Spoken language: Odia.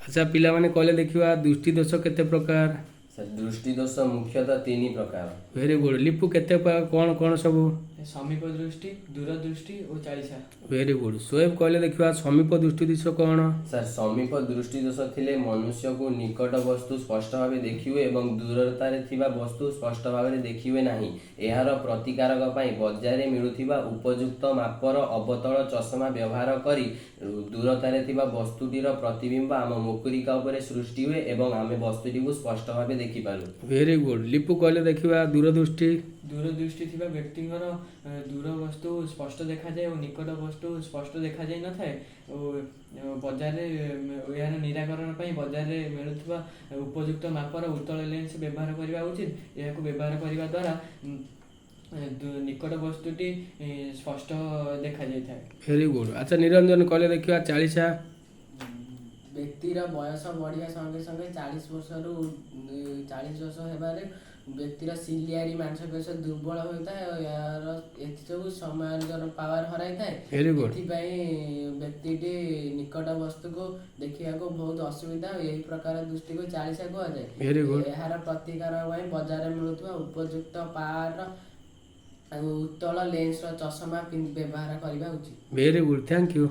ଆଚ୍ଛା ପିଲାମାନେ, କହିଲେ ଦେଖିବା, ଦୃଷ୍ଟି ଦୋଷ କେତେ ପ୍ରକାର? ସାର୍, ଦୃଷ୍ଟି ଦୋଷ ମୁଖ୍ୟତଃ ତିନି ପ୍ରକାର। Very good. Lipu, କେତେ ପ୍ରକାର, କ'ଣ କ'ଣ ସବୁ? ସମୀପ ଦୃଷ୍ଟି, ଦୂରଦୃଷ୍ଟି ଓ ଚାଳିଶା। Very good. Shoaib, କହିଲେ ଦେଖିବା, ସମୀପ ଦୃଷ୍ଟି ଦୋଷ କ'ଣ? ସାର୍, ସମୀପ ଦୃଷ୍ଟି ଦୋଷ ଥିଲେ ମନୁଷ୍ୟକୁ ନିକଟ ବସ୍ତୁ ସ୍ପଷ୍ଟ ଭାବେ ଦେଖିହୁଏ ଏବଂ ଦୂରତାରେ ଥିବା ବସ୍ତୁ ସ୍ପଷ୍ଟ ଭାବରେ ଦେଖିହୁଏ ନାହିଁ। ଏହାର ପ୍ରତିକାରକ ପାଇଁ ବଜାରରେ ମିଳୁଥିବା ଉପଯୁକ୍ତ ମାପର ଅବତଳ ଚଷମା ବ୍ୟବହାର କରି ଦୂରତାରେ ଥିବା ବସ୍ତୁଟିର ପ୍ରତିବିମ୍ବ ଆମ ମୁକୁରିକା ଉପରେ ସୃଷ୍ଟି ହୁଏ ଏବଂ ଆମେ ବସ୍ତୁଟିକୁ ସ୍ପଷ୍ଟ ଭାବେ ଦେଖିପାରୁ। Very good. Lipu, କହିଲେ ଦେଖିବା, ଦୂରଦୃଷ୍ଟି? ଦୂରଦୃଷ୍ଟି ଥିବା ବ୍ୟକ୍ତିଙ୍କର ଦୂର ବସ୍ତୁ ସ୍ପଷ୍ଟ ଦେଖାଯାଏ ଓ ନିକଟ ବସ୍ତୁ ସ୍ପଷ୍ଟ ଦେଖାଯାଇ ନଥାଏ ଓ ବଜାରରେ ଏହାର ନିରାକରଣ ପାଇଁ ବଜାରରେ ମିଳୁଥିବା ଉପଯୁକ୍ତ ମାପର ଉତ୍ତଳ ଲେନ୍ସ ବ୍ୟବହାର କରିବା ଉଚିତ। ଏହାକୁ ବ୍ୟବହାର କରିବା ଦ୍ୱାରା ନିକଟ ବସ୍ତୁଟି ସ୍ପଷ୍ଟ ଦେଖାଯାଇଥାଏ। Very good. ଆଚ୍ଛା ନିରଞ୍ଜନ, କହିଲେ ଦେଖିବା, ଚାଳିଶା? ବ୍ୟକ୍ତିର ବୟସ ବଢ଼ିବା ସଙ୍ଗେ ସଙ୍ଗେ 40 ବର୍ଷରୁ 40 ବର୍ଷ ହେବାରେ ବ୍ୟକ୍ତିର ସିଲିଆରୀ ମାଂସପେଶ ଦୁର୍ବଳ ହୋଇଥାଏ ଓ ଏହାର ଏଥିଯୋଗୁଁ ସମୟାନୁଯାୟୀ ପାୱାର ହରାଇଥାଏ। Very good. ଏଥିପାଇଁ ବ୍ୟକ୍ତିଟି ନିକଟ ବସ୍ତୁକୁ ଦେଖିବାକୁ ବହୁତ ଅସୁବିଧା ହୁଏ। ଏହି ପ୍ରକାର ଦୃଷ୍ଟିକୁ ଚାଳିଶା କୁହାଯାଏ। Very good. ଏହାର ପ୍ରତିକାର ପାଇଁ ବଜାରରେ ମିଳୁଥିବା ଉପଯୁକ୍ତ ପାୱାରର ଆଉ ଉତ୍ତଳ ଲେନ୍ସର ଚଷମା ବ୍ୟବହାର କରିବା ଉଚିତ। Very good, thank you.